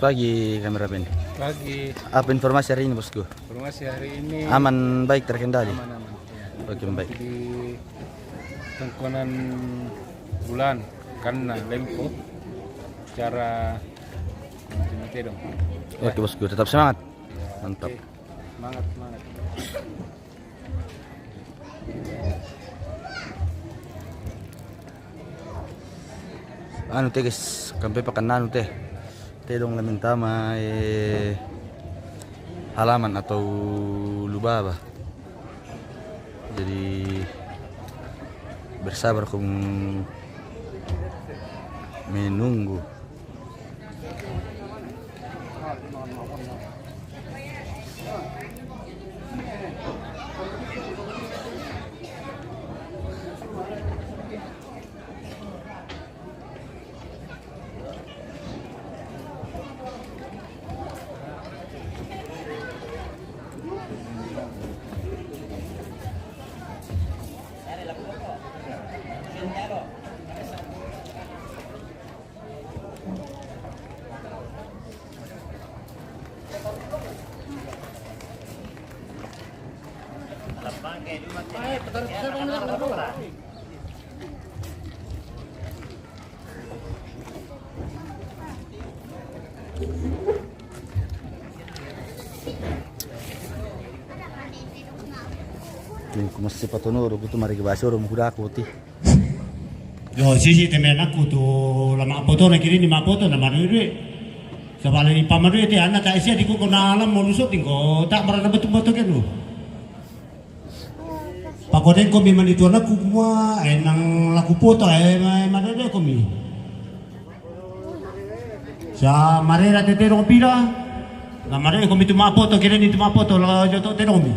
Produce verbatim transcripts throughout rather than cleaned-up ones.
Pagi, kameramen. Pagi. Apa informasi hari ini, bosku? Informasi hari ini aman, baik, terkendali? Aman, aman. Ya. Oke, baik. Di Tengkonan Bulan, karena Lempo, cara Cina Tedong. Oke, bosku, tetap semangat. Ya, mantap. Oke. Semangat, semangat. Anu te, guys, kampe pakan anu te. Te dong lamin tama, eh, halaman atau lubaba. Jadi bersabar kong menunggu. Ku masi patonoro, ku tu mari ki basoro, mu kudaku ti. Yo, sisi temen aku tu lama poto na kiri ni ma poto na mari dui. Sabala ni pama dui ti ana ta isia di ku kona alam mo lusuk tingko ta barana betul-betul kenu. Pakoden komi mani tuan aku kumua, eh, nang laku poto, eh, ma-, eh, madede komi. Sa marera te tedong pira, la marera komi tu ma poto, kira ni tu ma poto, la joto tedong mi.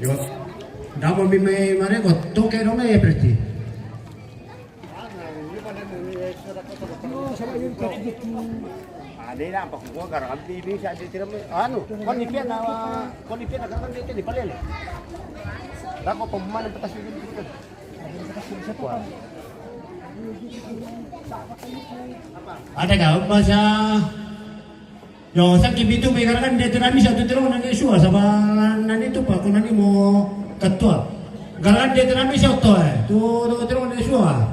Yo, damo mi mai marekot, toke dong e preti. Ada na apa ku gara kan bisa di tiram anu, kon ni pian na, kon ni pian na kan dia ni palele. Lako pemain petas itu. Ada kau masa Yo, saki bitu pe garagan de tenami sa tu terong nani sua saba nani tu pa ko nani mo ketua. Garagan de tenami sa to e. Tu tu terong nani sua.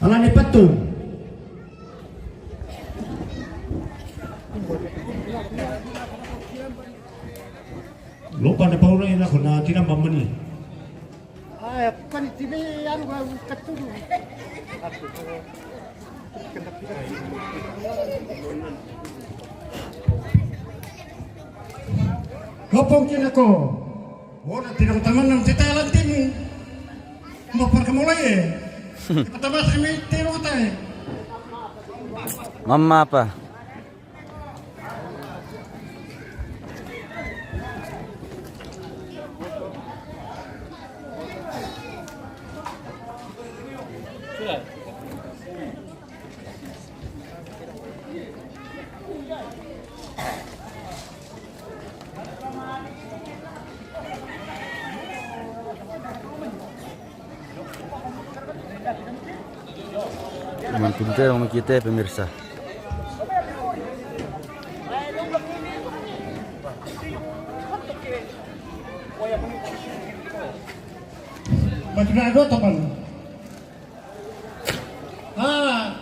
Ala ni patu. Lupa na paura ina ko na tinamba mani. Ah, ya, bukan di sini, anu, kalau ketudu. Kopong kina ko. Wala tinang taman ng tita lantin. Mapar ka mulai e. Patamas kami tiro tayo. Mama apa? Mantun te, mama kita, pemirsa. Batu dado, teman. Ah.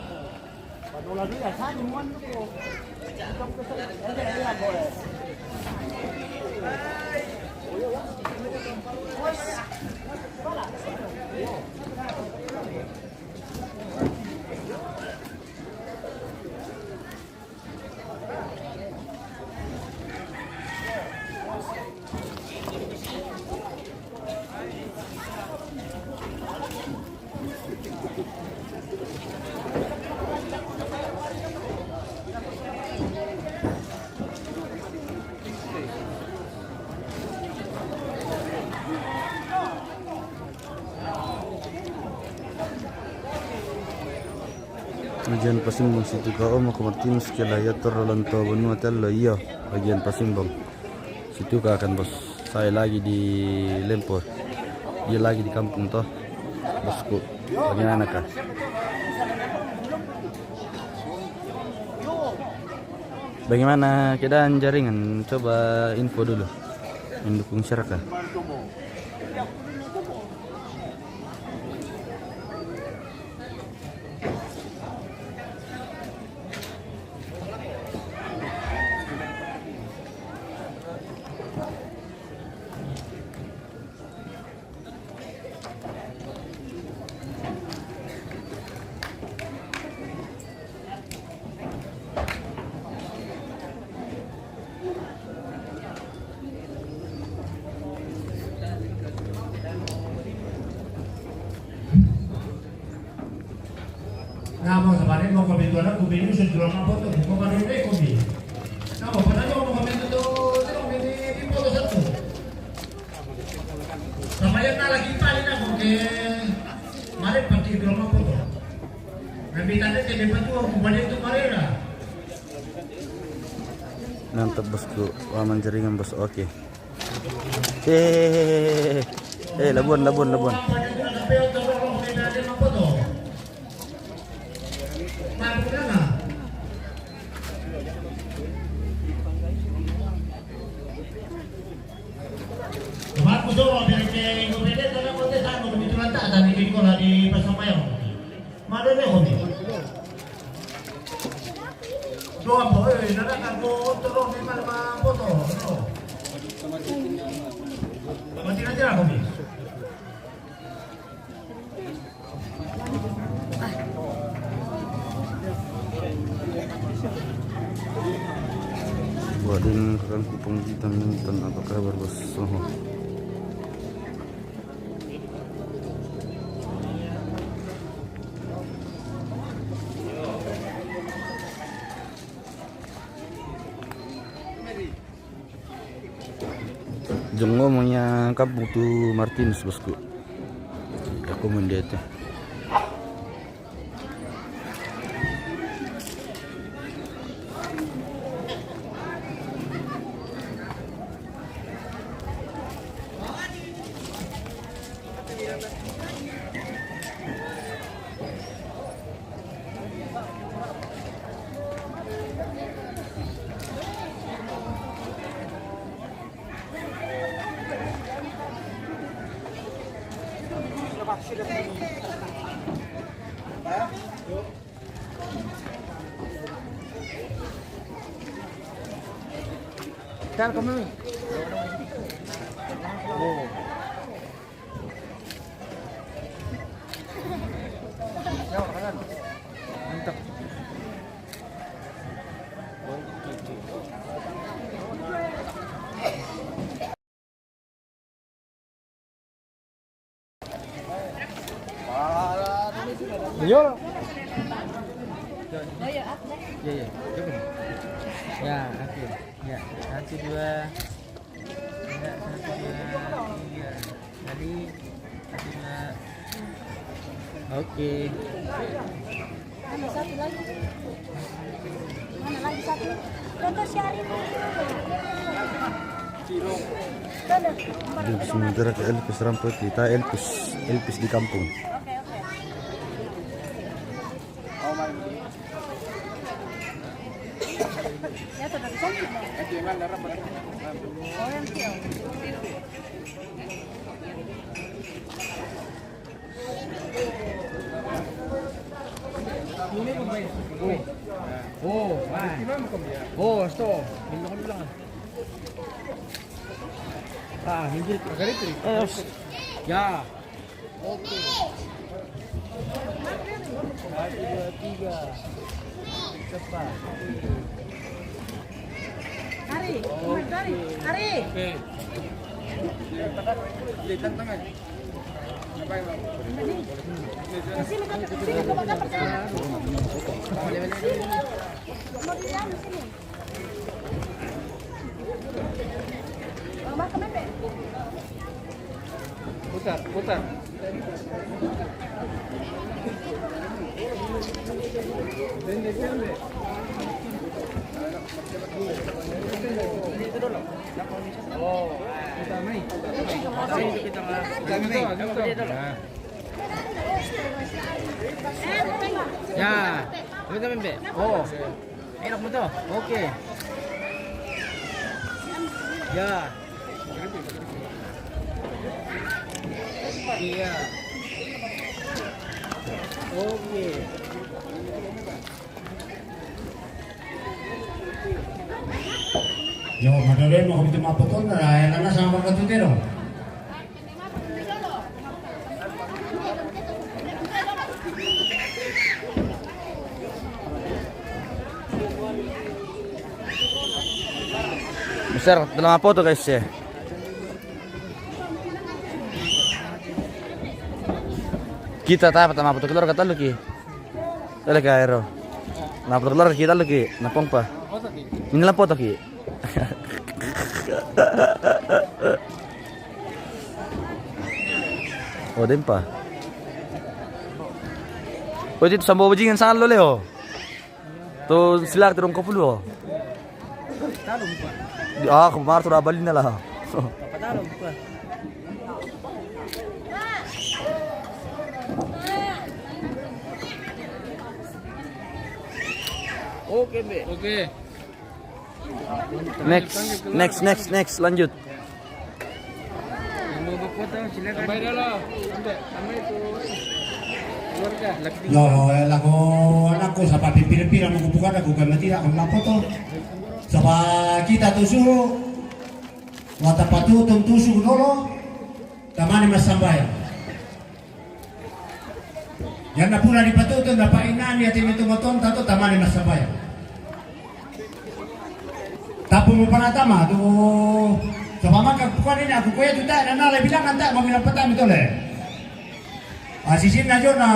Bagian Pasimbong situ ka, oh, mau ke Martinus ke lah, ya, terlalu banua tello, iya, bagian Pasimbong. Situ ka kan, Bos. Saya lagi di Lempo. Dia lagi di kampung toh, Bosku. Bagaimana kah? Bagaimana keadaan jaringan? Coba info dulu. Mendukung siapa kah? Namo sabane mo kami tuan aku bini sudah jual apa tu? Mo kami ni kami. Namo pernah jual mo kami tu tu tu kami ni di polo satu. Sama yang nak lagi paling aku ke mari parti jual apa tu? Kami tanda ke lepas tu aku balik tu mari lah. Mantap, Bosku. Wah, manjaringan, Bos. Oke. Eh, eh, eh, eh, eh, Labuan, Labuan, Labuan. Doa po, eh, nada ka ko otro ni mal ma poto, no. Mati na tira ko mi. Buat din kakan kupang kita mintan apa kabar, Bos? Soho. Jongo mo nya kampung tu Martinus, Bosku. Aku mendete. Tar kami. Oh. Mantap. Iya. Ya, ya. Cukup. Ya, oke. Ya, satu, dua. Ya, satu, dua, tiga. Tadi, satu, dua. Oke. Mana satu lagi? Mana lagi satu? Contoh si Ari. Contoh. Dia sementara ke Elvis Rampoti, ta Elvis, Elvis di kampung. Oke, oke. Ya, sudah bisa nih. Oh, yang kecil. Oh, man. Oh, sto. Bilang ko lang. Ah, hindi. Magalit eh. Eh, ya. Oke. Satu, dua, tiga. Cepat. Ari, Ari, Ari. Oke. Di tangan. Sini, sini, coba dapat. Sini, mau di dalam sini. Mama, kemana? Putar, putar. Ya, kita, Bebe. Oh. Enak mo to? Okay. Ya. Iya. Okay. Yo, madalemo ko dito maputol na, eh, nana sa mga katutero. Besar, tala mapoto, guys, ya. Kita ta, tala mapoto, keluar kata lu ki. Tala ka ero. Tala mapoto, keluar kita lu ki. Napong pa. Ini lang poto ki. O, din pa. O, dito sa Bobojing, saan lo, Leo? To sila, tirong ko pulo. Talong pa. Di, ah, kumar, to, nabalin na lang. Patalong pa. Okay, be. Okay. Next, next, next, next, lanjut. Yang mau berfoto, silakan. Sampai dah lah. Sampai, sampai tu. Keluarga. Yo, eh, lako anak ko, sapa pipira-pira mo ko bukana ko, kan tidak ko mapoto. Sapa kita tu suruh. Wata patutun tusu dolo. Tamani masambaya. Yana pura di patutun, dapat inani ati mitu moton, tato tamani masambaya. Tapu mo panatama tu. Coba maka bukan ini aku kaya tu tak, nana le bilang antak mau bilang petang itu le. Ah, sisin na jona.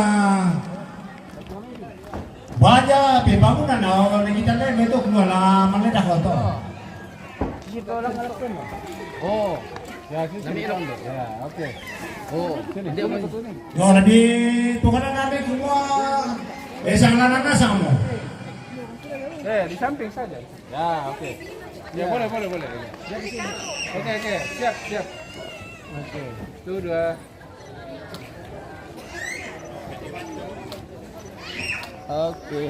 Baja pembangunan, oh, na kita le betul keluar lah, mana dah kotor. Oh. Ya, sini, sini. Ya, oke. Oh. Sini, sini, sini. Yo, lebih pokoknya nanti semua, eh, sang lanang na sama. Eh, di samping saja. Ya, oke. Ya, boleh, boleh, boleh. Ya. Oke, oke. Siap, siap. Oke. Itu dua. Oke.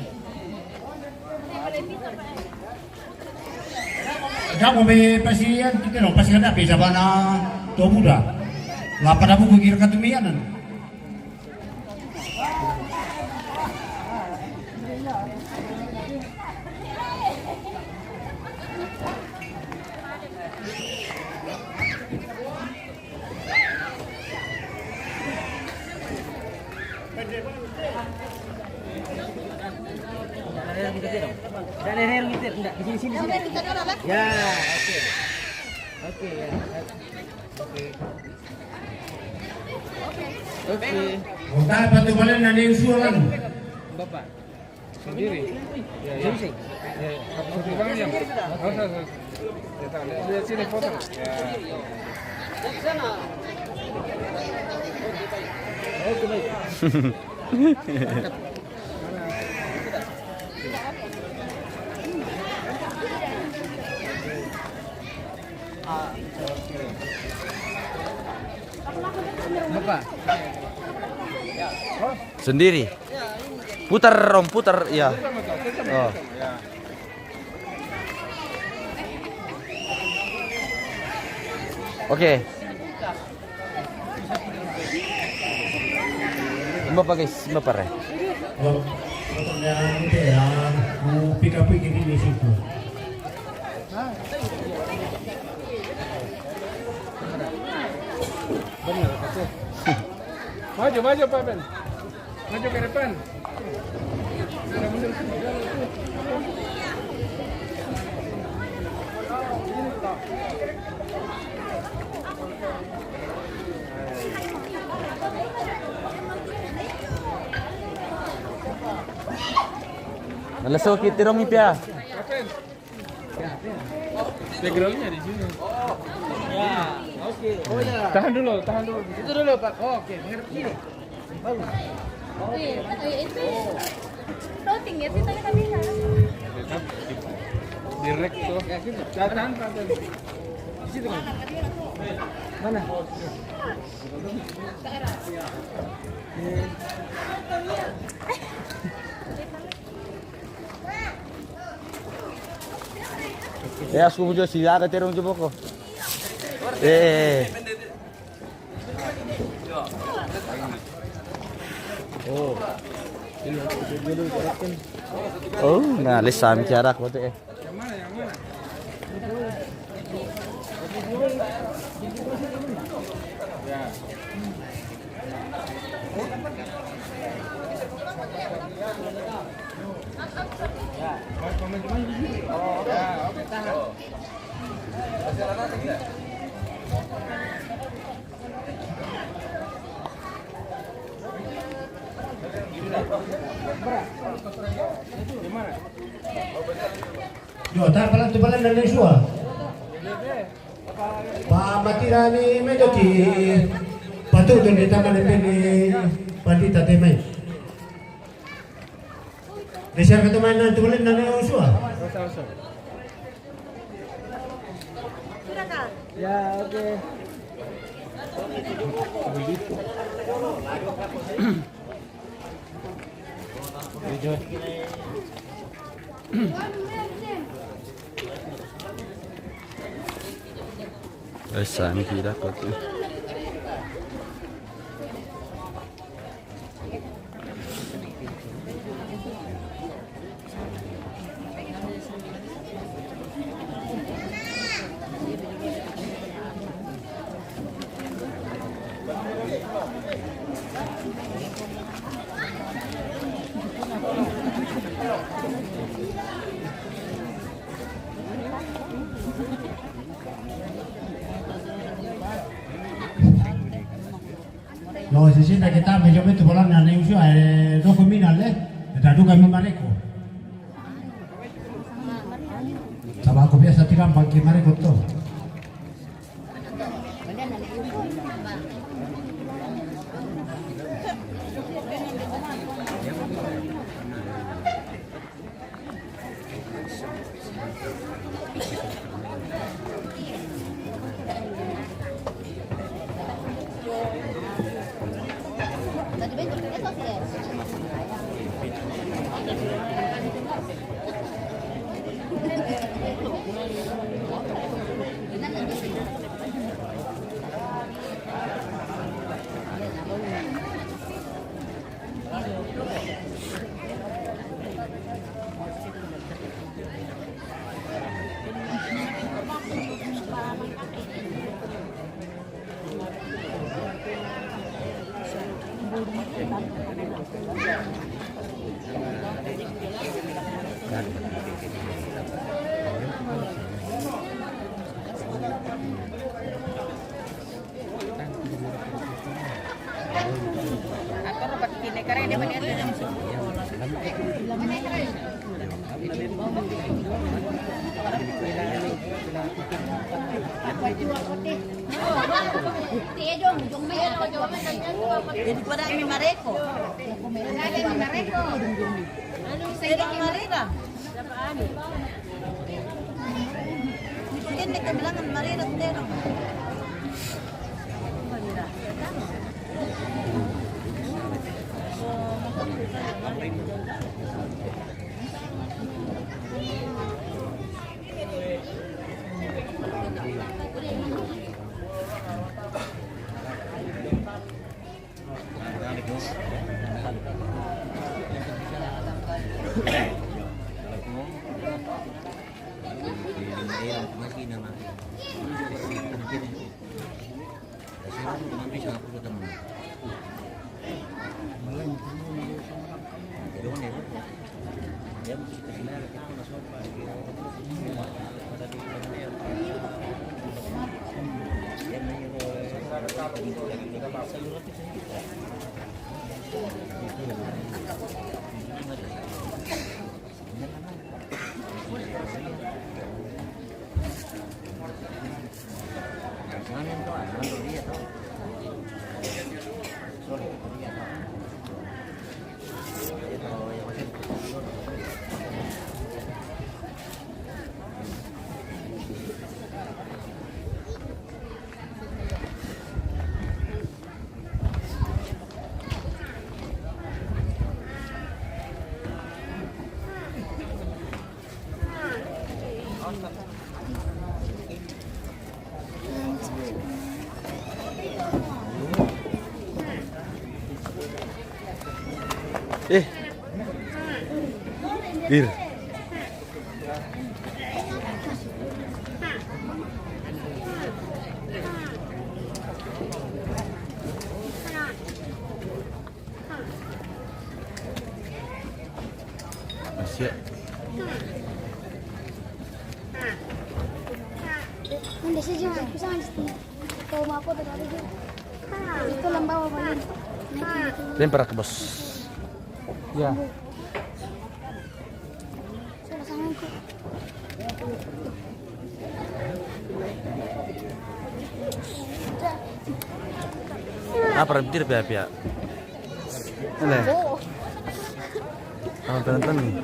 Kamu be pasian kita no, pasian tapi sabana to muda. Lapa dapu kukira katumianan. Enggak, di sini, sini, sini. Ya, oke. Oke, ya. Oke. Oke. Oke, apa tu balen na ning sualan? Bapak. Sendiri. Ya, ya. Sendiri. Ya, ya. Satu bang yang. Harus, harus, harus. Ya, tak, lihat, lihat sini foto. Ya. Oke, baik. Apa? Sendiri. Putar, Om, putar, ya. Oh. Oke. Mbak pakai, Mbak pare. Pertanyaan itu ya, ku pick up ini di situ. Maju, maju, Pak Ben. Maju ke depan. Nalaso, kitirong ipia. Backgroundnya di sini. Ya. Tahan dulu, tahan dulu. Itu dulu, Pak. Oke, menghadap sini. Bagus. Oke. Itu floating ya, kita lihat. Direct tuh. Ya, gitu. Tahan, tahan. Di situ, Mas. Mana? Ya, suku juga si ada terong juga kok. Eh. Oh. Oh, na lesa mi kiara ko te. Yo, tar palan tu palan dan sua. Pa matira ni medo ki patu tu ni taman ni peni pati tate mai. Desiar ka toman na tulen na ne usua. Ya, oke. Esa mi kira kote. No, si sinta kita me yo me tu bola na ne usua, eh, doko mina le, ta duka mi mareko. Taba ko biasa tiram bangki mareko to. Jadi ko na mi mareko. Jadi mareko. Anu, sa mareko. Hindi ka bilangan marira, pero. Eh. Bir. Masih. Nanti saya jangan, aku sangat sedih. Kalau mau apa tadi itu? Itu lembah apa ini? Lempar ke bos. Ya. Sudah sama aku. Apa rempir pihak-pihak? Ini. Oh. Sama penonton nih.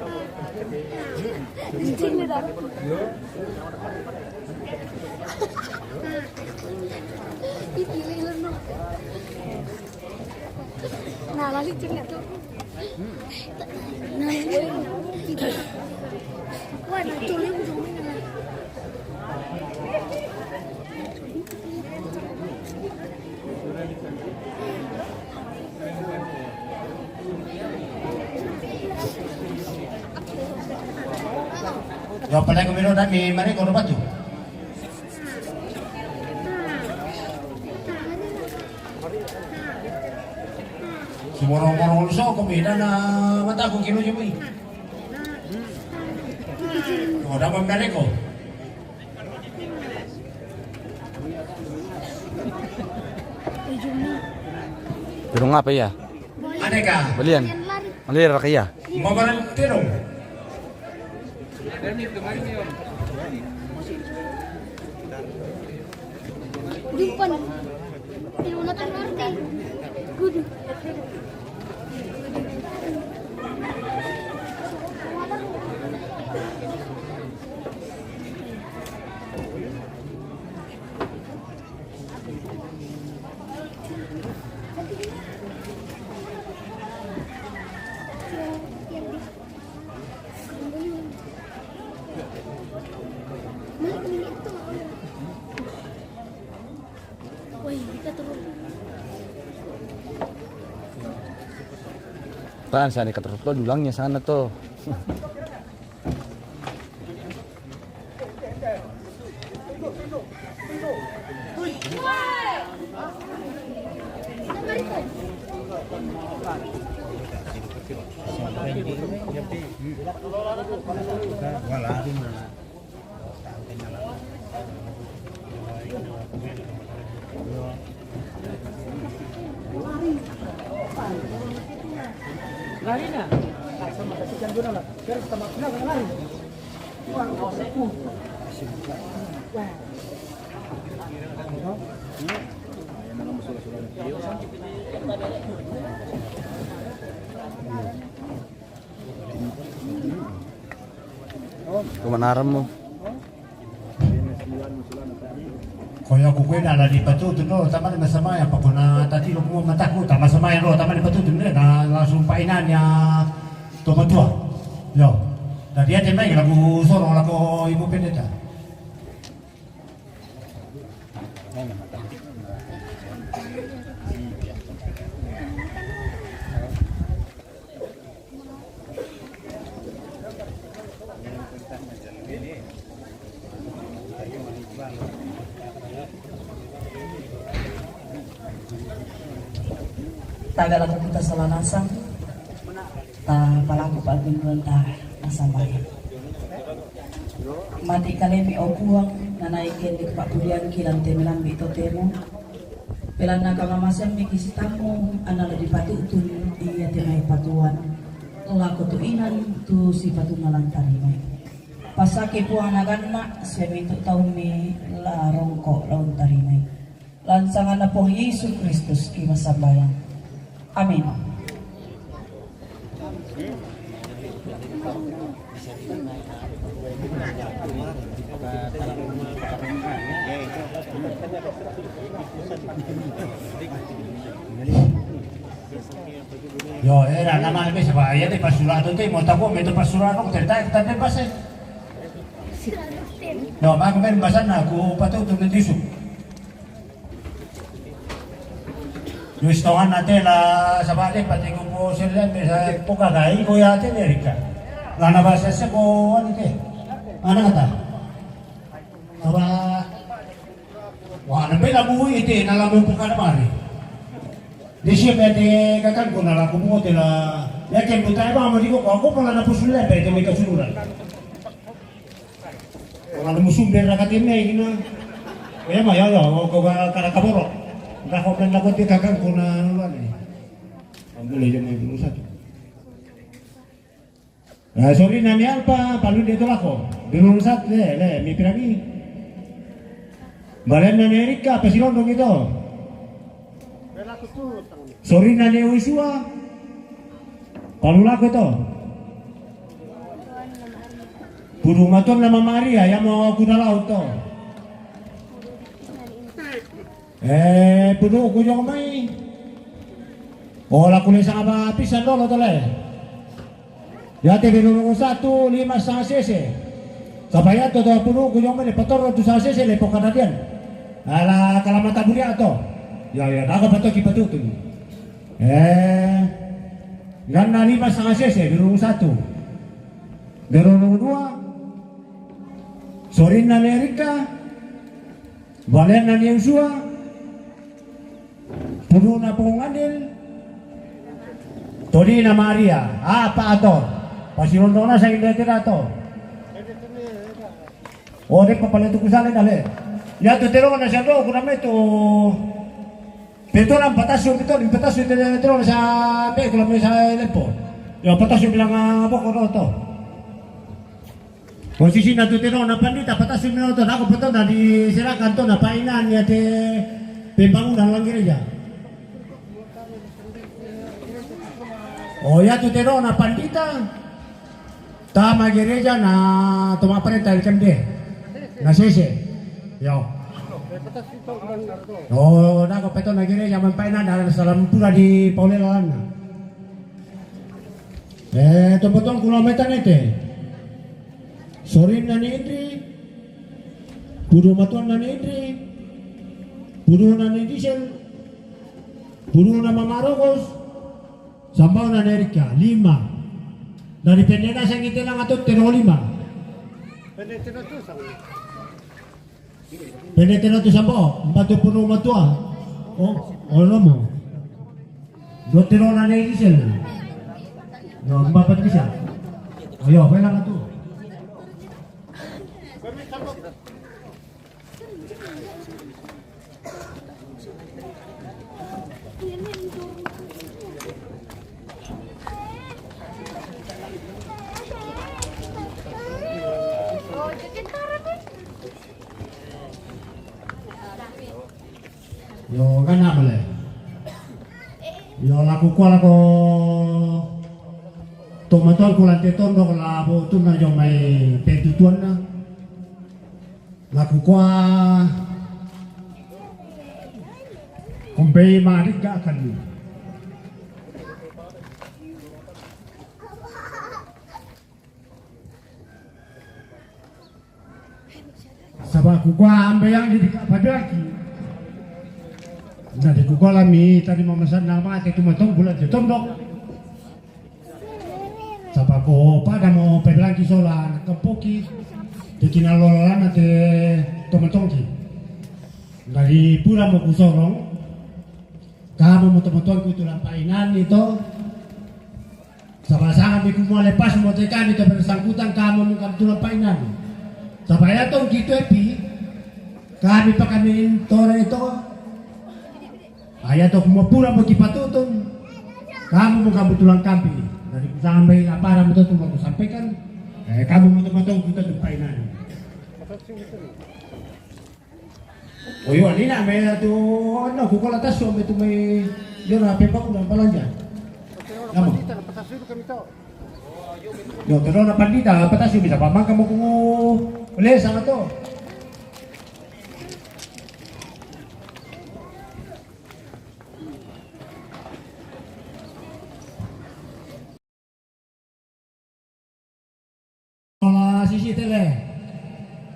Nah, lali cengak tuh. Nah, ini. Wah, nah, tuh, ini ujungnya. Yo, pala ko mino dami mare ko batu. Sumorong-morong so ko mina na mata ko kilo jumi. Ko dama mare ko. Pero nga pa iya. Aneka. Balian. Malir ka iya. Mabaran tiro. Jumpan. Yung natin arte. Good. Tahan, sana dikaturut lo, dulangnya sana tuh. Kumanaran mo. Koya ku kuena la di patutu no, tamane masamaya pa kona tati lo kuma mataku, tama samaya lo, tamane patutu ne, na langsung painan ya tomatua. Yo. Tadi ate mai lagu soro lako ibu pendeta. Taga lako kita salanasang, ta palaku pa'binruan ta masambayang. Mati kalemi o Puang, nanai kende papuliangki lan te melambi totemo. Pelanna kamamasemmi kisitammu, anna la dipatu'tun ia te mai patuan lako tu inan tu sipatunna lan tarimai. Pasaki Puang naganna, sia mintu taummi la rongko la untarimai. Lan sanganna Puang Yesu Kristus ki massambayang. Amin. Yo, era nama me sapa ya de pasura to te mo tako me to pasura no te ta ta de pase. No, ma me basana ku patu tu me disu. Luis tongan na te la sabale pati ko po sele me sa poka gai ko ya te Amerika. Lana basa se ko ante. Ana kata. Saba. Wa na bela bu ite na la mo poka na mari. Desi pe te kakan ko na la ko mo te la. Ya ke buta ba mo di ko ko ko la na pusule pe te me ka suluran. Wala mo sumber na katene ina. Oya ma ya ya ko ka kara kaboro. Nda ko na ko te kakan ko na la ni. Ambule yo mo satu. Ah, sorina ni Alpa, palun dia tolako. Dulu sat le le mi pirami. Balenna ni Erika pasilondong ito. Sorina ni Uisua. Palulako ito. Puru maton na mamaria ya mo kuda laut to. Eh, puru kujong mai. Ola kule sanga ba pisan dolo tole. Ya te belu satu lima sanga sese. Kapaya to to puru kujong mai pator tu sanga sese le pokadadian. Ala kalamata buria to. Ya ya daga patoki patutun. Eh, ganna lima sanga sese belu satu. Belu dua. Sorinna ni Erika. Balenna ni Yosua. Puruna pongandil. Todina Maria. Apa ato? Pasilondona sa inde tira to. O de papale tu kusale dale. Ya tu tero na sando kuna metu. Petona patasu petona patasu tero na sa be kuna me sa lepo. Ya patasu bilang apa ko to. Posisi na tu tero na pandita patasu mino to nako peto na di serakan to na painan ya te pembangunan lang gereja. Oh ya tu tero na pandita tama gereja na toma parenta el kende na sese. Yo. Oh nako peto na gereja man painan na salam pura di paule lalana. Eh, tombotong kulo metan ete. Sorin nani indri. Pudu matuan nani indri. Pudu nani diesel. Pudu nama marokos. Sambau nani Erika. Lima. Dari pendena saya ngite lang atau tero lima. Pene tena tu samba, mba tu punu matua. Oh, oh lomo. Do tero na ne isen. No, mba pat bisa. Ayo, pena tu. Yo gana bale. Yo laku kua lako tomatuan kula te tondo kula bo tuna jo mai petutuan na. Laku kua kumbei marik ga kali. Saba kukua ambe yang di dika paduaki. Na di kukua lami tadi mamasan nama te tumatong bulan te tondok. Saba ko pada mo paduaki sola na kapoki. Te kinalola na te tumatongki. Dari pura mo kusorong. Kamo mo tumatongku itu lampainan itu. Saba sanga mi kumua lepas mo te kami to bersangkutan kamo mo kam tula painan. Saba ya tong kito epi kami pa kami tore to. Aya to kumua pura mo kipatutun. Kamo mo kam tulang kampi. Dari kusanga mai lapara mo to tuma kusampaikan. Eh kamo mo tumatong kita tu painan. Oyo, ni na me tu, no, kukola tasu me tu me, yo na pepa ku na palanja. Nama? Yo, tero na pandita, apa tasu bisa pamangka mo ku le sama to. Sisi tele.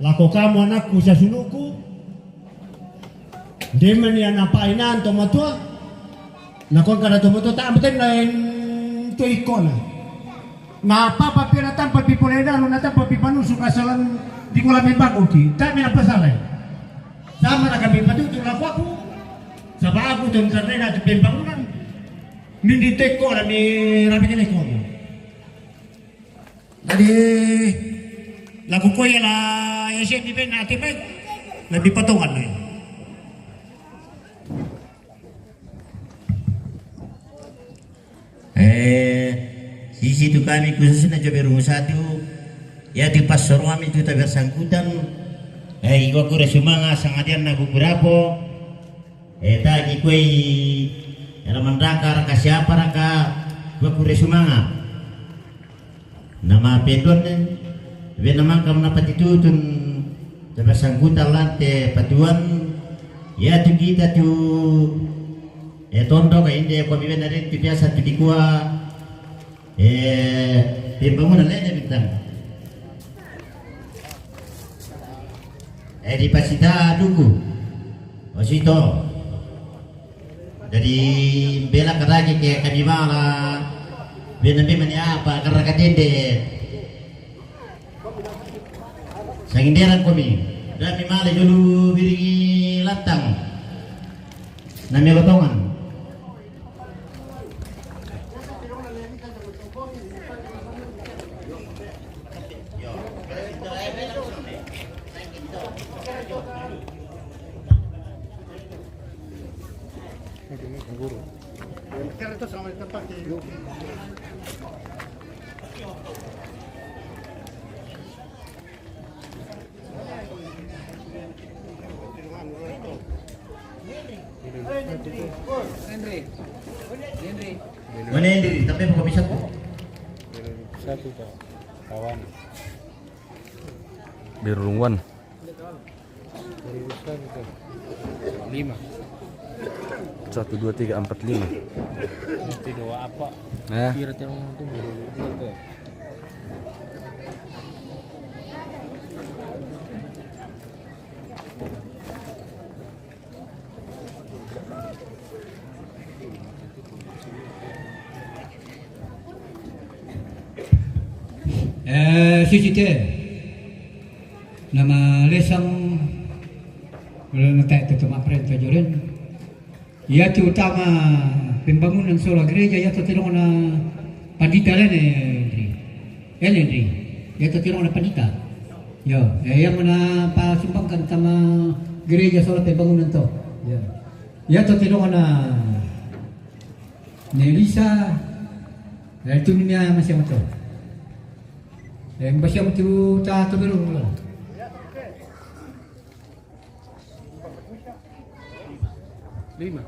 Lako kamo anakku sasuluku. Demani ana painan tomatua. Na kua kara to moto ta amten na en to ikona. Na papa pira tampa pi pole dano na tampa pi panusu kasalan di kola membangun ti. Ta mi na pasala. Sama na kami patutu la kuaku. Saba aku ton karena tu pembangunan. Mindi teko na mi rapi kene komo. Jadi laku koya la ya siap di pena ati pe. Lebih patongan na. Eh, sisi tu kami khususnya Jobe Rungu Satu, ya tu pasoro kami tu ta bersangkutan, eh, iwa kure sumanga sangadian na kukurapo, eh, ta ki kue, era mandaka raka siapa raka, iwa kure sumanga. Nama petuan ne, we namang kam na patitutun, ta bersangkutan lante patuan, ya tu kita tu, eh, tondo ka inde ko biben na tu biasa tu di kua, eh, pembangunan lene bintang. Eh, di pasita duku. Osito. Jadi bela kadagi ke kami mala. Bena be mani apa karena katende. Sanginderan komi. Dami mala julu biringi lantang. Nami lotongan. Mana Henry? Tapi bukan bisa kok. Satu, Pak. Kawan. Berulungan. Lima. Satu, dua, tiga, empat, lima. Mesti doa apa? Nah. Kira terong itu. Eh, sisi te. Nama lesang wala na tae te toma prenta joren. Ia tu utama pembangunan sola gereja ia tu tilong na pandita lene Henry. Ele Henry. Ia tu tilong na pandita. Yo, eh, yang mana pasumbangkan sama gereja sola pembangunan to. Ya. Ia tu tilong na Nelisa. Dari tu ni masih motor. Yang masih motor ta tu belum. Lima.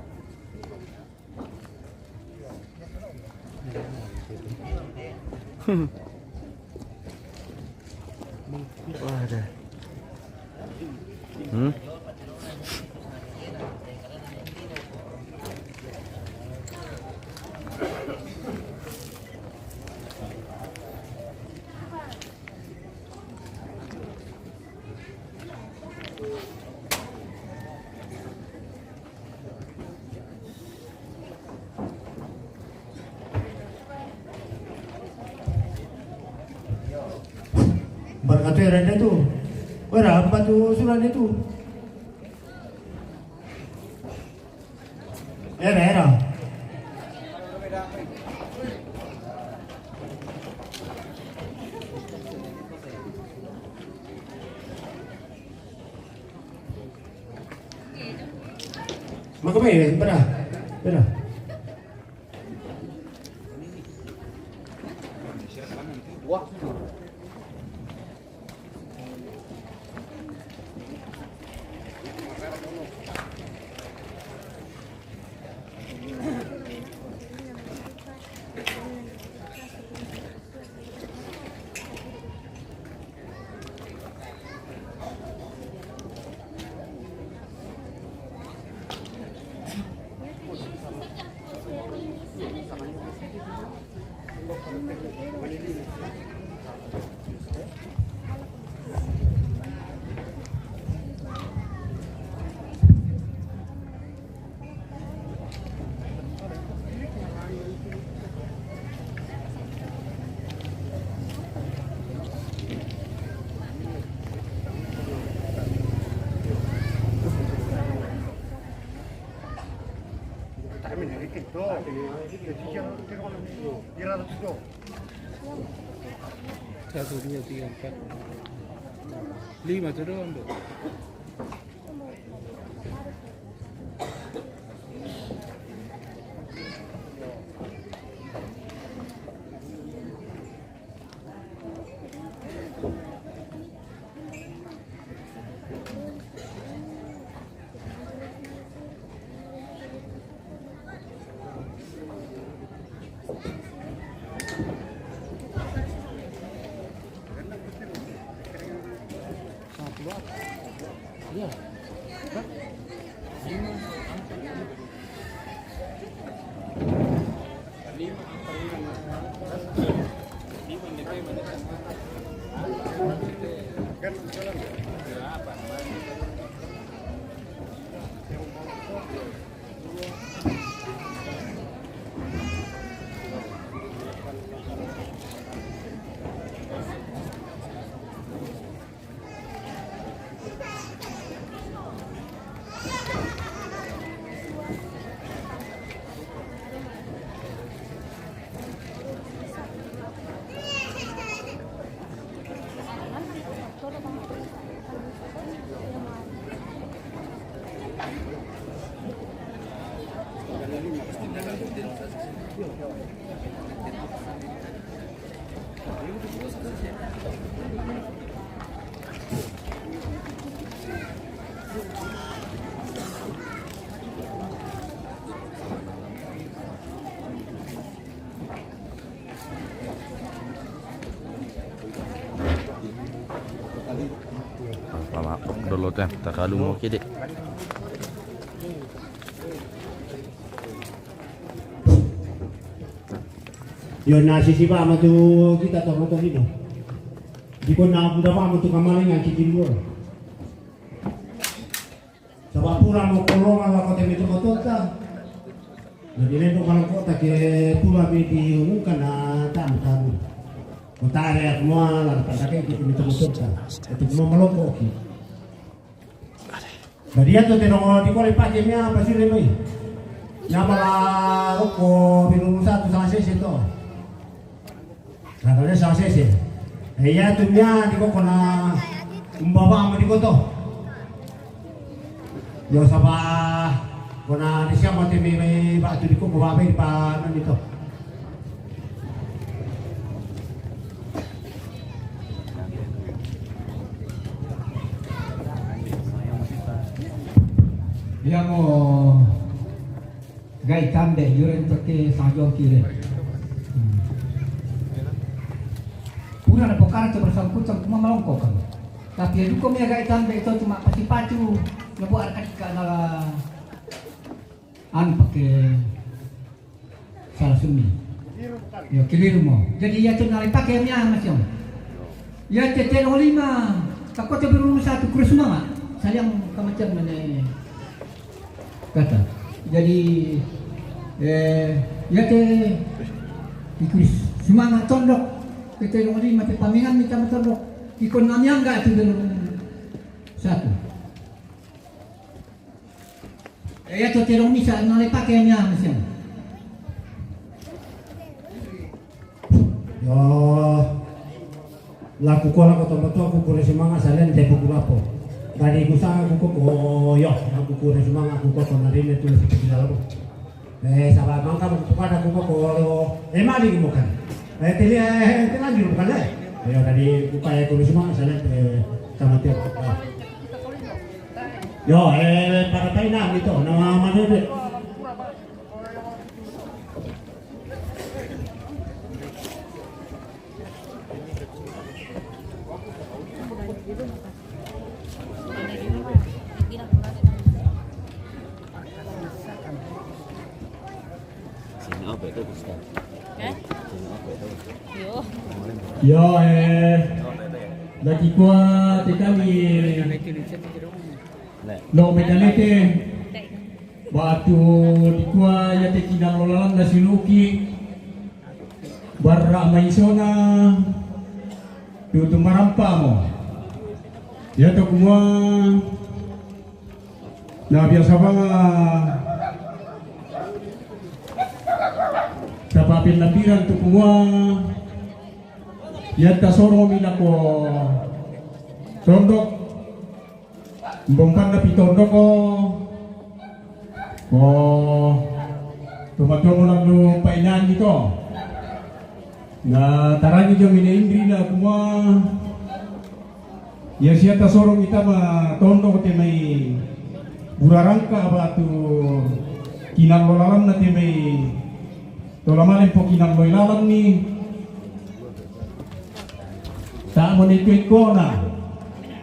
Wah, ada. Hmm? Barkatu era tu. Era apa tu surat itu? Era, era. Maka be, pernah, pernah. Satu, dua, tiga, empat, lima tu doang, Dok. Pamappok dolo te, terlalu mo kede. Yo, na sisiba mo tu kita to, mo to lino. Di ko na buda mo tu kamalingan kiki dua. Saba' pura mo kolongan lako te meto'ta. Na di lento' malongko'ta ke pura mi diumumkan na tamu-tamu. Ko tare aku mua la pandake ki meto'ta. Itu mua malongko'ki. Jadi iatu te nongo di kole pake mia pasile mai. Nya mala roko binunu satu sanga sese to. Nah, kalau sanga sese. Eh, iatu mia di koko na umbaba mo di koto. Yo saba' kona di siamo te mi, mi batu di koko babe di pa nani to. Iamo Gai tambe yuren toke sangajongki re. Hmm. Pura na pokara to bersangkutan kuma malongko kan. Tapi ya duko mia gai tambe to cuma pacu-pacu na buat arkatika na anu pake salah summi. Ya keliru mo. Jadi ya tu nalai pake mia masih. Iate telong lima, takote beruru satu, kure sumanga'. Saliang kamacam mane kata. Jadi, eh, iate kure sumanga' tondok, ke telong lima, te pamingan mita matondok. Ikon namiangga' tu beruru satu. Eh, iate telong misa nalai pake mia masiang. Yo, laku ko lako tomatoa ku kure sumanga' salian te puku lapo. Dadi ku sanga' ku ko, oh, yo, laku kure sumanga' ku ko narine tu si pila lapo. Eh, saba' mangka ku pada ku ko, eh, mali ku bukan. Eh, tili, eh, tili lanjut bukan, eh. Yo, dadi ku kaya kure sumanga' salian te tamate. Yo, eh, pada taina mi to, na madede. Sino apa itu, Ustaz? Eh? Sino apa itu? Yo. Yo, eh, lagi kuat, kita ni. Lo medalete. Batu dikua iate kinang lolalanna siulu'ki, barra' maisona tu tumarampamo. Iato kumua na biasa banga Pinapirang tu kumua, iya tasorong mi lako tondok, bompanna pi tondok ko, ko, tomatoa mo lalu painangi to. Na tarangi jo mi na indri na kumua, iya sia tasorong mi tama tondok te mai burarangka apa tu kinallo lalanna te mai tola male po kinallo lalanni. Ta mo ne tu ikkona.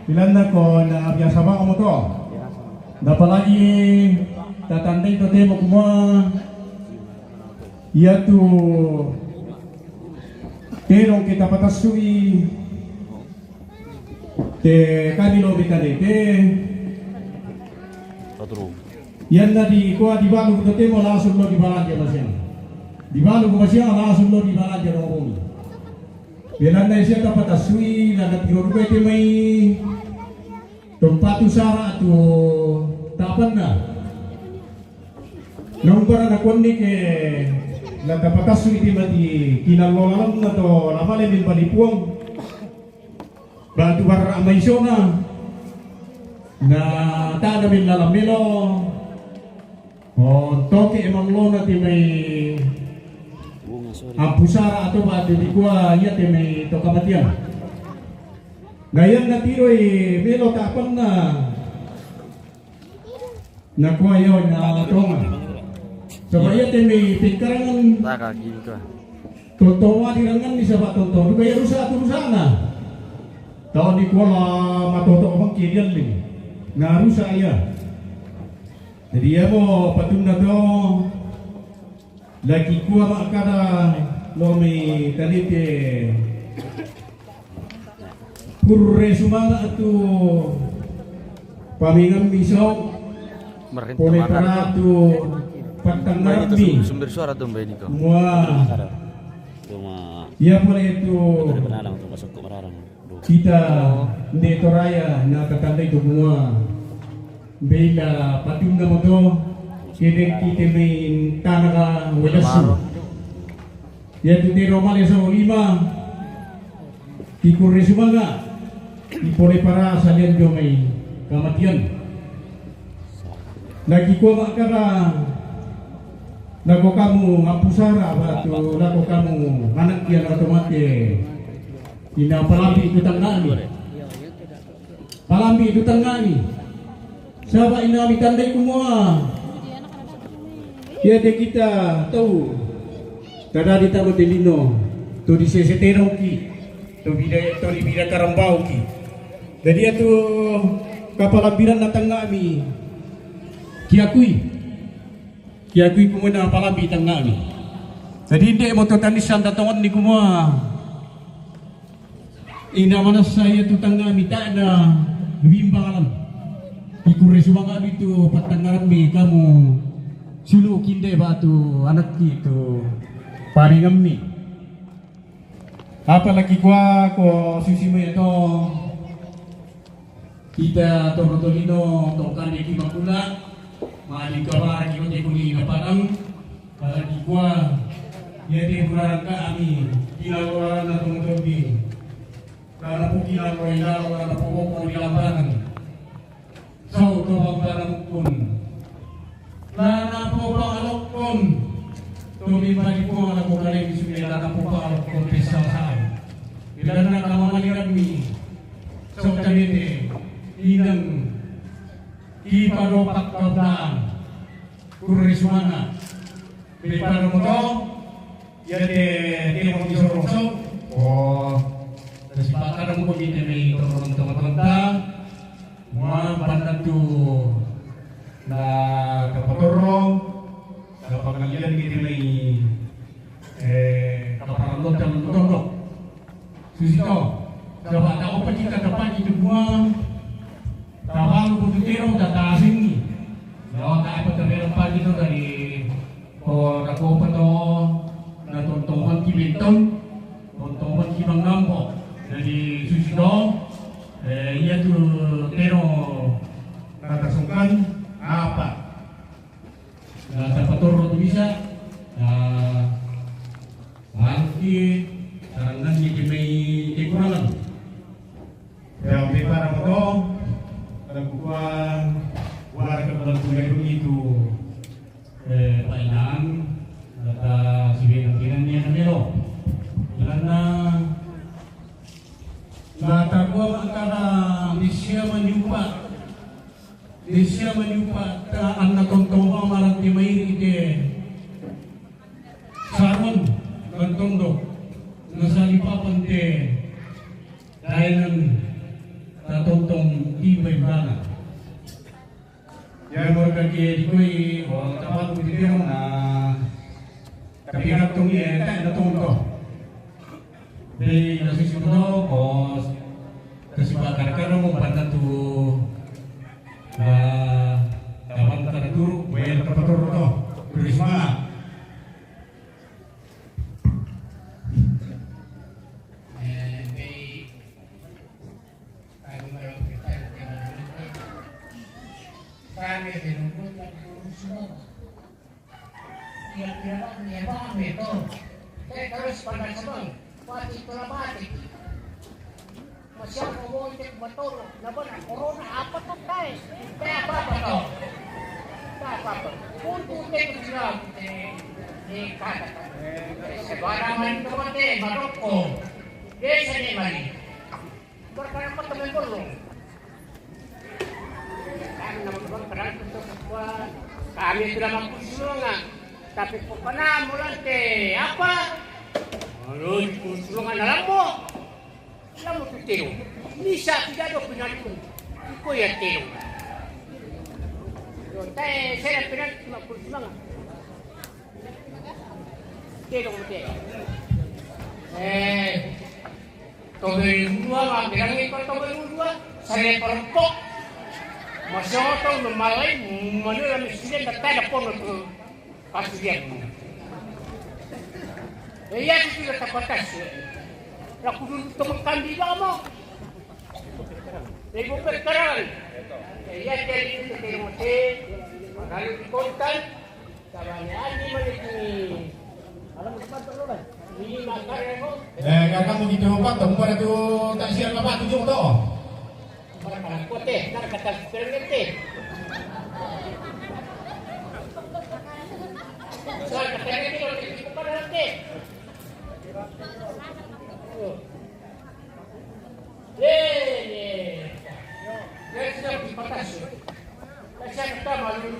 Bilanna ko na biasa ba mo to. Apalagi tatandai to temo kumua. Iya tu terong kita patasui. Te kami lo bita de te. Patru. Iyanna dikua dibalu to temo langsung lo dibalanja masing. Dibalu masing langsung lo dibalanja rombong. Bilanna sia tapatasui na tiro duka te mai tompatu sara tu tapanna. Nombara na konni ke la tapatasui te mati kinallo lalanna to la male min bali puang. Batu barra maisona. Na tada min lalang melo. Oh, toke emang lona te mai ampusara atau batu dikua iya te mai toka matian. Gayan na tiroi melo tapanna. Nakua iyo na tonga. Coba iya te mai pingkarangan. Taka gitu. Tonto wa dirangan ni saba tonto. Duka iya rusa tu rusana. Tau ni kuala matoto mangke dialli. Na rusa iya. Jadi iya mo patunda to. Lagi kua makkada lo mai talite. Kurre sumanga tu pamingan miso. Pole paratu pattanggarang mi. Sumber suara tu mbak ini kok. Mua. Iya pole tu. Ada penalang tu masuk ke mararang. Kita nde toraya na tatandai tu mua. Bela patunna moto kedek kita main tanaka welasu. Iya tu tero male so lima. Tikurre sumanga. Ipole para salian jo mai kamatian. Lagi kua makkada lako kamu ngapusara batu lako kamu anak dia lako mate. Ina palambi itu tangani. Palambi itu tangani. Saba ina mi tandai kumua. Iya de kita tau. Tada di tabo de lino. Tu di sese terongki. Tu bida tu di bida karambauki. Jadi itu kapalambiran na tangami. Kiakui. Kiakui kumua na palambi tangami. Jadi inde moto tanissan tatongan ni kumua. Ina manassa iya tu tangami ta'na bimbangalan. Ikurre sumanga mi tu pattangaran mi kamu silu kinde batu anakki tu paringammi. Apalagi kua ko susi me to kita toro tolino tongkande ki makula. Mali kabara ki ote kuni na padang. Apalagi kua iya te burarangka ami kinalorana tong tobbi. Karena puki lalo ilalo karena pokok di lapangan. Sau to bang para mukun. Lana po pangalokkon. Tumi padi po ala ko kale mi sumela lana po pangalokkon pesal sai. Bilana kama maliran mi. Sau tanete inang. Ipado pakkabdaan. Kurre sumanga. Ipado moto. Iya te te mo isoro so. Oh. Tasi pakkada mo kite mai toro tong tonta. Mua panna tu na kapatorro. Kapangalian kite mai eh kaparallo tong tonto. Susi to. Saba ta opa kita tapaki tu mua. Tabalu butu tero tatasingi. Lawan ta apa tabela pagi to dari Ko nakopa to na tontoman ki benton, tontoman ki mangambo. Jadi susi to, eh, iya tu tero kata sungkan apa? Na tapatorro tu bisa, na Sarang nani di mai di kurang. Yang pipa na moto, kada kukua, wala ka balantu gadung itu, eh, painan, data sibe nang kinan niya na melo. Ilana, na takua mangkana di sia manyupa, di sia manyupa, ta anna tontong maranti mairi ite. Saron, gantondo, nasalipapan te, daenan, tatontong, tiba ibrana. Yang mereka ke dikoi, o, tapat ko titiro na, tapi katong iya, tak na tonto. Di nasi suno, o, kasi bakar-kar mo, panda tu, na, tapat ka na turu, buaya ka paturu to, turisma. Masih ako mo ite matolo, na ba na corona, apa to, tay? Kaya apa pa to? Kaya apa pa? Punto ite ko sila, ite, ni kata. Sabara man ito mate, maroko. Desa ni mali. Barkana pa to may bolong. Kami na magbarkana to sa kuwan. Kami sila magkusulungan. Tapi ko pa na, mulante, apa? Ano, kusulungan na lang mo. Lamu tu tero. Misa tidak ada penalti. Iko ya tero. Yo, tae, saya penalti cuma kursi manga. Tero, tero. Eh, tobe dua, ma bilang iko tobe dua. Saya perpok. Masih otong memalai, mana lami sudah tak ada pun tu. Kasi diyan mo. Eh, iya, ito sila tapatas. Naku dun ito magkandila mo. Eh, ibu pekaran. Eh, iya, jadi ito sila mo, eh. Magaling di kontan. Sabani, adi man ito ni. Alam mo, sapat pa, Lola. Hindi makarin mo. Eh, kaka mo dito pa, tumpa na ito, taksihan ka pa, tujuh to. Para para kote, nara kata permite. Sa kata permite, para te. Ye, ye. Ye, sa patas. Sa kata malu.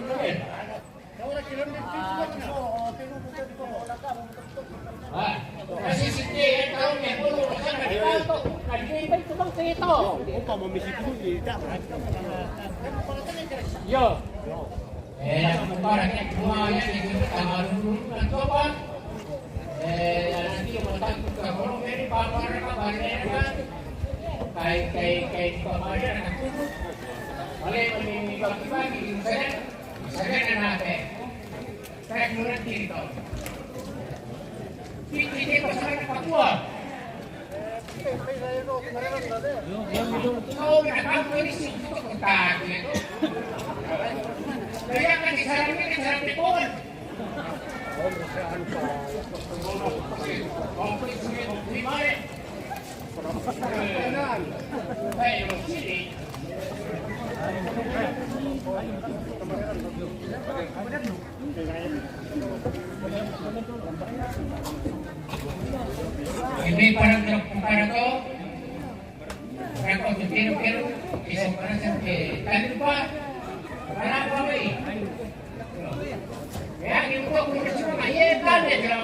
Yo. Eh, para que no haya ningún camarón, una copa. Eh, la nación, tanto que por lo menos, para, para, para, para, kai, kai, kai, para, para, para, Wale, wale, ni bagi-bagi, ni saya, saya kena apa? Saya mula tinta. Kita, kita pasal Papua. Kau nak apa ini sih? Kita kontak, ya. Saya akan disarankan, disarankan pohon. Ini para, para to. Pero, pero, pero, isa pa na sa, eh, tayo pa. Wala pa, eh. Kaya, yung po, kung gusto mo, eh, kaya, kaya.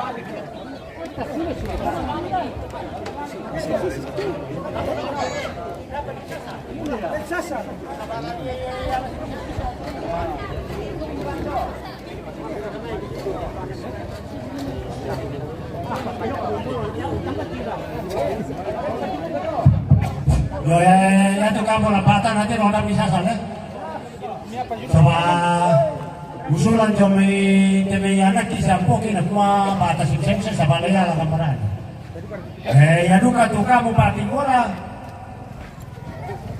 Yo, ya, ya, ya, tu kampo la pata nanti ronda bisa sana. Saba usulan jo mi tebe ya na kisa poki na kuma bata sim sem se saba le ya la kampo na. Eh, ya duka tu kampo pati bola.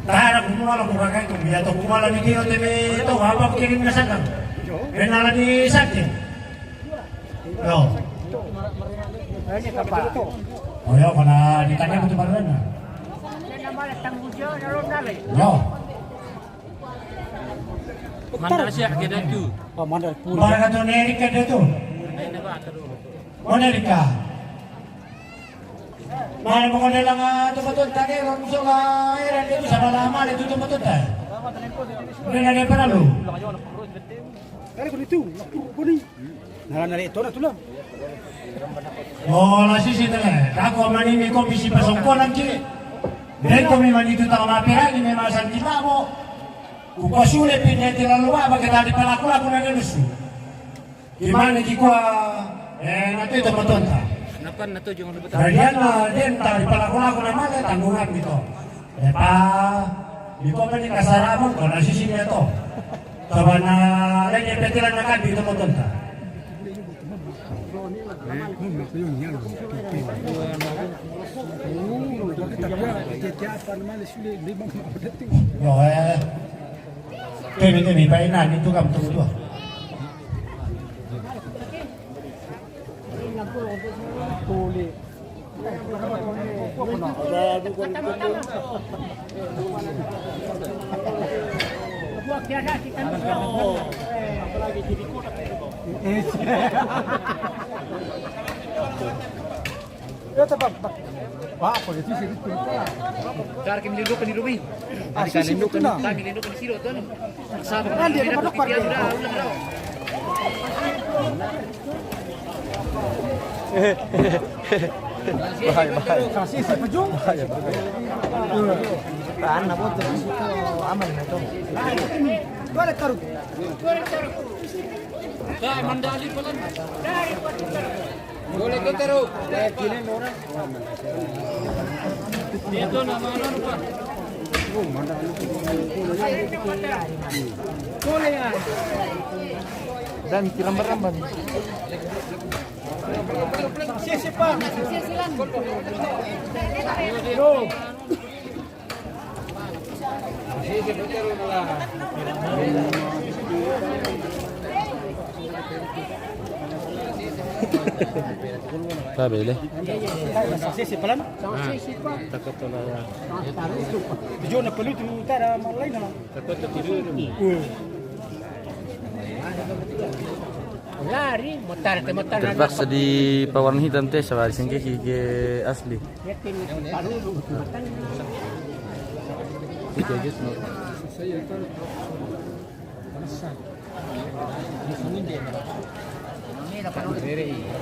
Tara kumala kurakai tu ya to kumala ni kiro tebe to apa kirim na sana. Benala ni sakit. Yo. Oh, yo, kana ditanya betul baru na. Yo. Manda siya kaya tu. Oh, manda pula. Para ka tu neri ka tu. Mo neri ka. Mari mo ko nila nga tumatod tani ron so nga era dito sa malama dito tumatod ta. Hindi na para lo. Kali ko dito, napuro ko ni. Nala na ito na tulang. Oh, la sisi tele. Ako mani ni ko bisi pasongko lang ki. Dai ko mi mani tu tama pera ni me masan di babo. Ku ko sule pine ti lalu ba ke tadi pala ko aku na nusu. Imani ki ko eh na tu itu matonta. Napan na tu jong lupa. Kalian na den tadi pala ko aku na male tanggungan gitu. Epa, di ko mani kasaramo ko na sisi me to. Tabana lagi petilan na kan di to motonta. Yo, eh. Temi, temi, pai na ni tu kam tu tu. Dar kami lindu kami rumi. Asli sih betul nah. Kami lindu kami siro tu. Nanti ada pada parkir. Bahaya, bahaya. Kasih si pejung. Bahaya, bahaya. Tahan apa tu? Aman na tu. Dua taruh. Dua taruh. Dah mandali pelan. Boleh ke taruh? Dia tu nama anu lupa. Boleh ya. Dan kiram beramban. Tabe le. Takut tu lah. Tujuh na puluh tu tak ada malam lain lah. Terpaksa di pawarna hitam teh, sabari singke ki ke asli.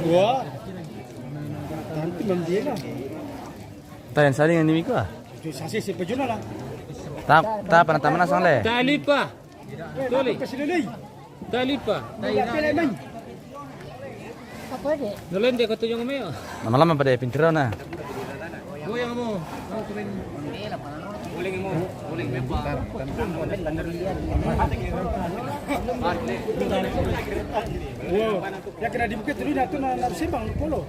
Wah. Tanti membela. Tayan saling yang dimiko ah. Itu sasi si pejuna lah. Ta, ta, panataman asang le. Talipa. Toli. Talipa. Nolente ko tu jong meo. Nama lama pada pintir na. Goyang mo. Wow. Ya kena di bukit dulu na tu na, na simpang polo.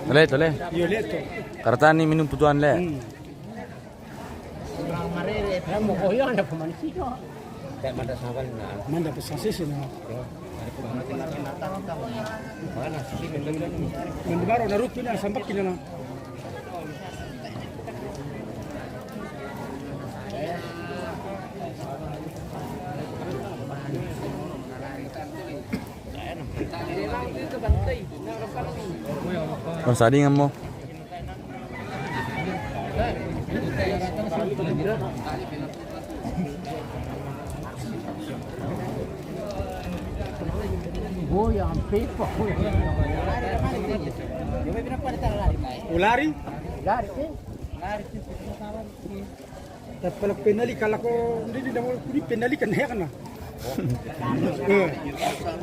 Tole, tole. Yo leto. Kartani minum putuan le. Hmm. Manda pesasisi na. Manda baru na rutu na sampak kina na. Kon sadingan mo. Lari? Lari, eh. Lari, eh. Tapi kalau penali, kalau kau ini, ini, ini penali kan ya kan? Eh.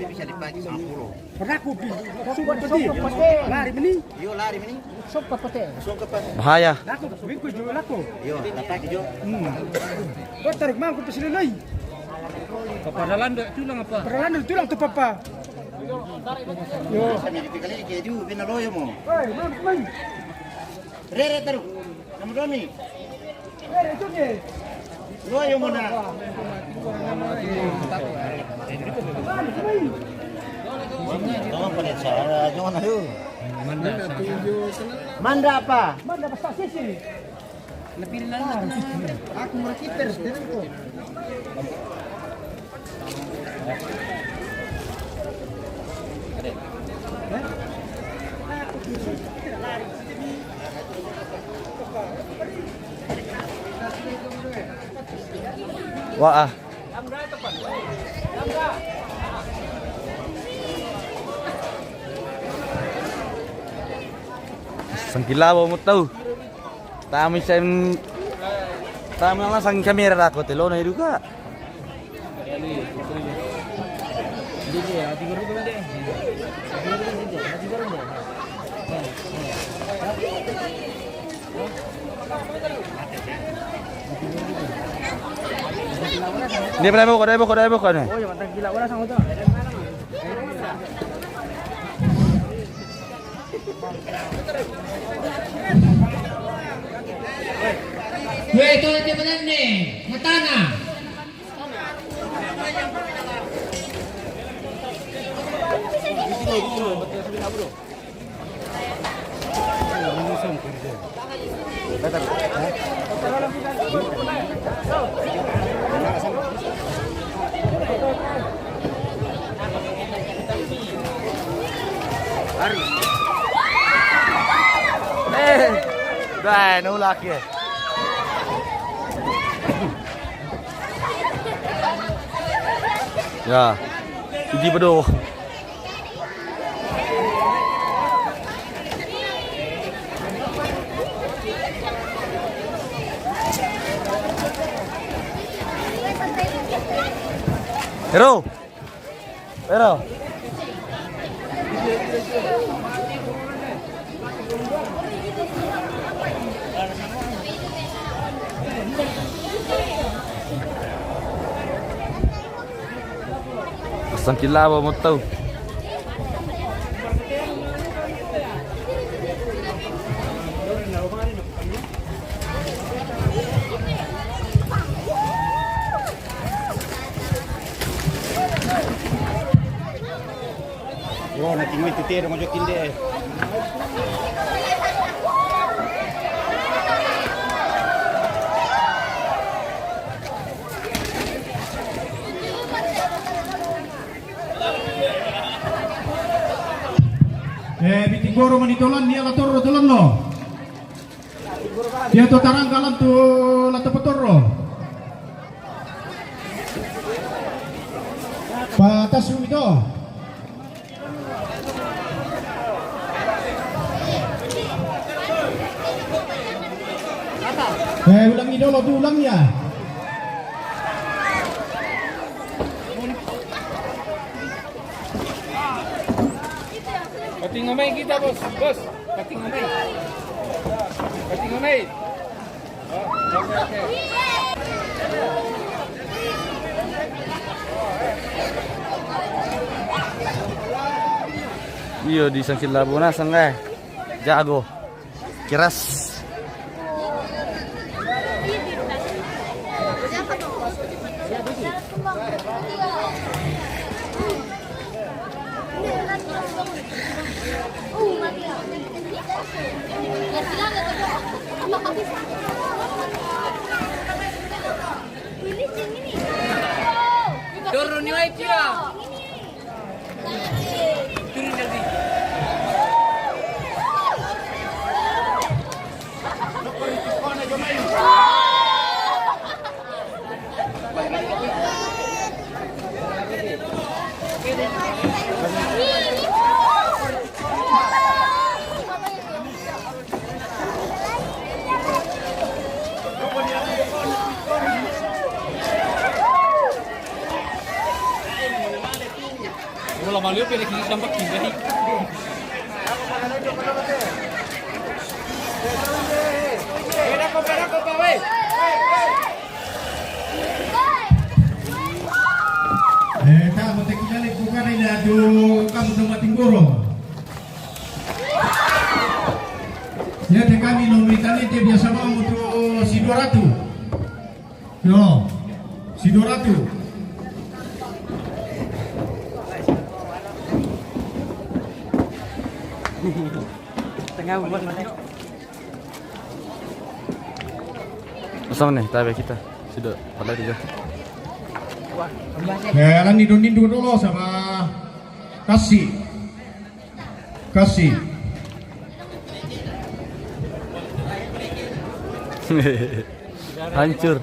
Bisa dipakai sepuluh. Pernah aku pi-, songkok pete. Lari meni. Iyo, lari meni. Songkok pete. Songkok pete. Bahaya. Laku, bingku juga laku. Iyo, dapat jo. Hmm. Kau tarik mangku pesini lagi. Kepala landok tulang apa? Kepala landok tulang tu papa. Yo. Sambil dipikali ke ju, bina loyo mo. Hei, man, man. Rere taru. Kamu domi. Rere itu ke. Loyo mo na. Tolong pada cara, jangan ayo. Manda apa? Manda apa sisi? Lebih lama. Aku merakit terus, terus kok. Wah, ah. Sangkilaba mo tau. Tami sen, tami lang sang kamera ako, telo na iduka. Dia pernah buka, dia buka, dia buka ni. Oh, ya, mantap gila orang sama tu. Weh, itu nanti benar ni. Matana. Eh, dah, nulak ya. Ya, ini bedo. Hero. Hero. Sangkilaba mo tau. Yo, na tingo itu tero mo jokin de. Eh, Bitinggoro manitolan, nia la torro tolan no. Nia to tarangga lan tu la topotorro. Patasu ito. Eh, ulangi dolo tu, ulangi ya. Patingomai kita, bos. Bos, patingomai. Patingomai. Oh, oke, oke. Iyo, di Sangkilaba na sang, eh. Jago. Keras. Turun ni, wai, kira. Eh, ta mo te kilale ko kare na do kam do matingkoro. Ya te kami no mitane te biasa mau tu si dua ratus. Yo, si dua ratus. Tengah buat mana? Sama nih, tabe kita. Sudah, pada juga. Eh, alam ni donin dulu sama kasih. Kasih. Hancur.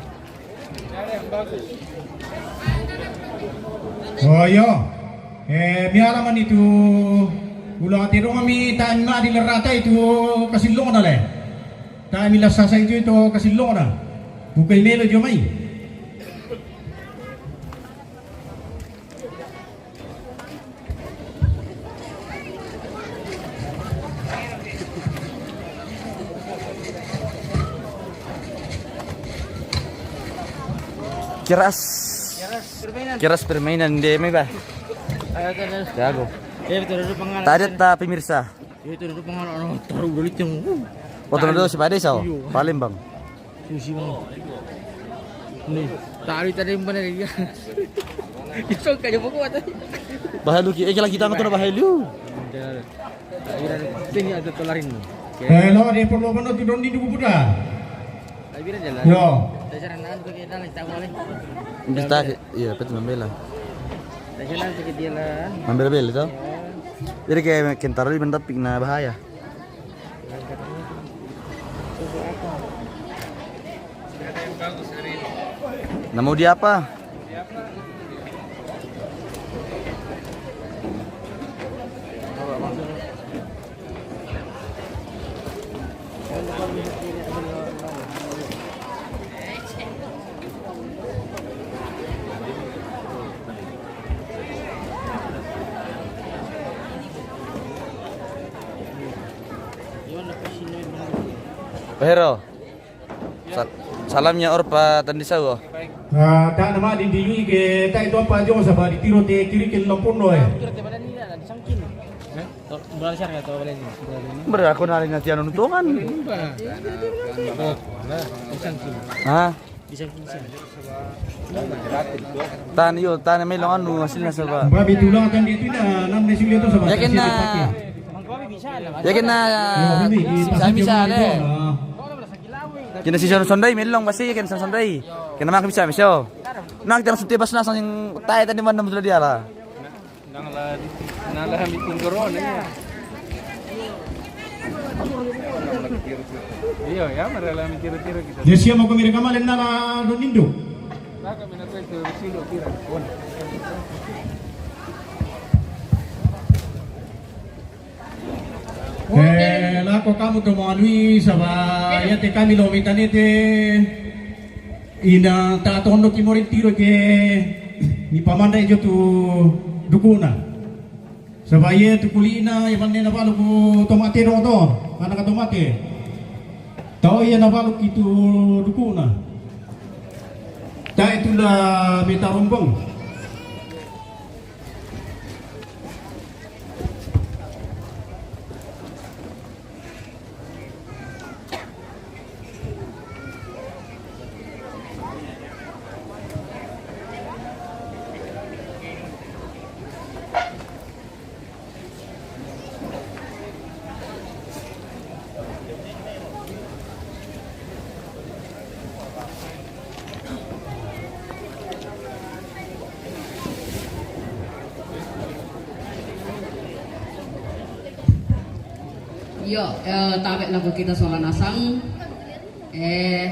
Oh, iyo. Eh, mi alaman itu. Ulang ati dong mi ta ma di lerata itu kasih long na le. Ta mi la sasa itu, itu kasih long na. Bukai melo jo mai. Keras. Keras permainan. Keras permainan de mai ba. Ayo, terus. Jago. Ya, betul, betul, pengaruh. Tadi ta pemirsa. Ya, betul, betul, pengaruh. Orang taruh dulu, ceng. Uh. Foto dulu si Pade, sao? Iyo. Palembang. Susi, Bang. Nih, tadi, tadi mana dia? Isok aja buku atau? Bahalu ki, eh, kira kita nonton bahalu. Udah. Ini ada tolarin. Oke. Eh, lo dia perlu mana tu don di duku putar? Tapi dia jalan. Yo. Saya jalan nanti pakai dalam, tak boleh. Bisa, iya, betul membela. Saya jalan pakai dia lah. Membela bela tu. Ya. Jadi kayak kentara di benda pik na bahaya. Namo dia apa? Pero. Sa-, salamnya Orpa Tandisau. Ah, ta nama di diwi ke ta itu apa jo saba di tiro te kiri ke lompon no eh. Berapa siar ya tahu balen? Berapa aku nari nanti anu nuntungan. Hah? Tan iyo, tan melong anu hasilnya saba. Babi tulang tan di itu na nam nesi lihat tu saba. Ya kena. Ya kena. Bisa, bisa le. Kena si Son-, Sondai melong pasti, kena Son-, Sondai. Kena mak bisa, bisa. Nah, kita langsung tebas langsung yang tai tadi mana betul dia lah. Nang la, nang la meeting corona ya. Iyo, ya, mara la meeting tiro kita. Dia siapa kau mirip kamal nala donindo. Baka mina tu itu silo tira. Eh, lako kamu to manui saba ya te kami lo mitanete. Ina ta tondo ki morin tiro ke ni pamanda ijo tu dukuna. Saba ye tu kulina ye manne na balu ku tomate do to. Ana ka tomate. Tau ye na balu ki tu dukuna. Ta itu la meta rombong. Iyo, eh, tabe lako kita sola nasang. Eh,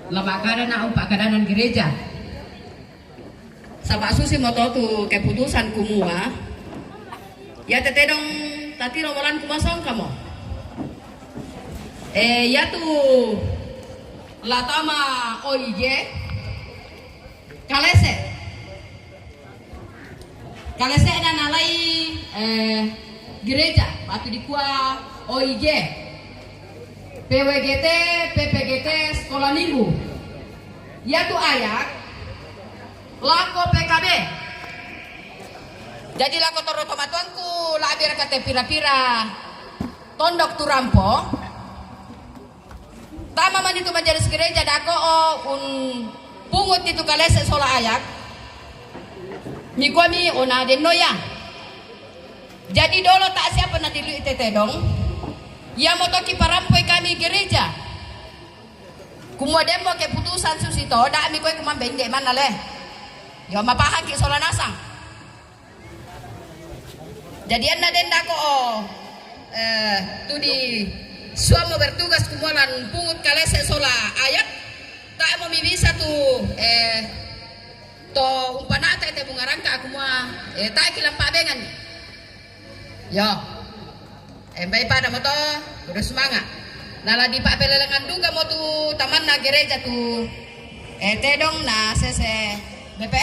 lama kada na umpa kadanan gereja. Saba susi mo to tu keputusan kumua. Ya tetedong tatiro molan kumasong kamo. Eh, ya tu latama oije. Kalese. Kalese'na nalai, eh, gereja, batu dikua O I G, P W G T, P P G T, sekolah minggu. Yatu ayak, lako P K B. Jadi lako toro tomatuangku, labira kate pira-pira tondok turampo. Tama mani tu majelis gereja dako o un pungut itu kalese sola ayak. Mikua mi ona denno ya. Jadi dolo tak siapa na dilu ite tedong. Ya motoki parampoi kami gereja. Kumua dembo keputusan susito, da mi kue kumambe inde mana le. Yo mapahaki sola nasang. Jadi anna denda ko o, eh, tu di suamo bertugas kumua lan pungut kalese sola ayat, tak mo mi bisa tu, eh, to umpanata ete bungarangka kumua, eh, tak kilampa bengan. Yo. Eh, bai pada mo to, udah semangat. Nala di pak pelelengan duga mo tu tamanna gereja tu, eh, tedong na sese B P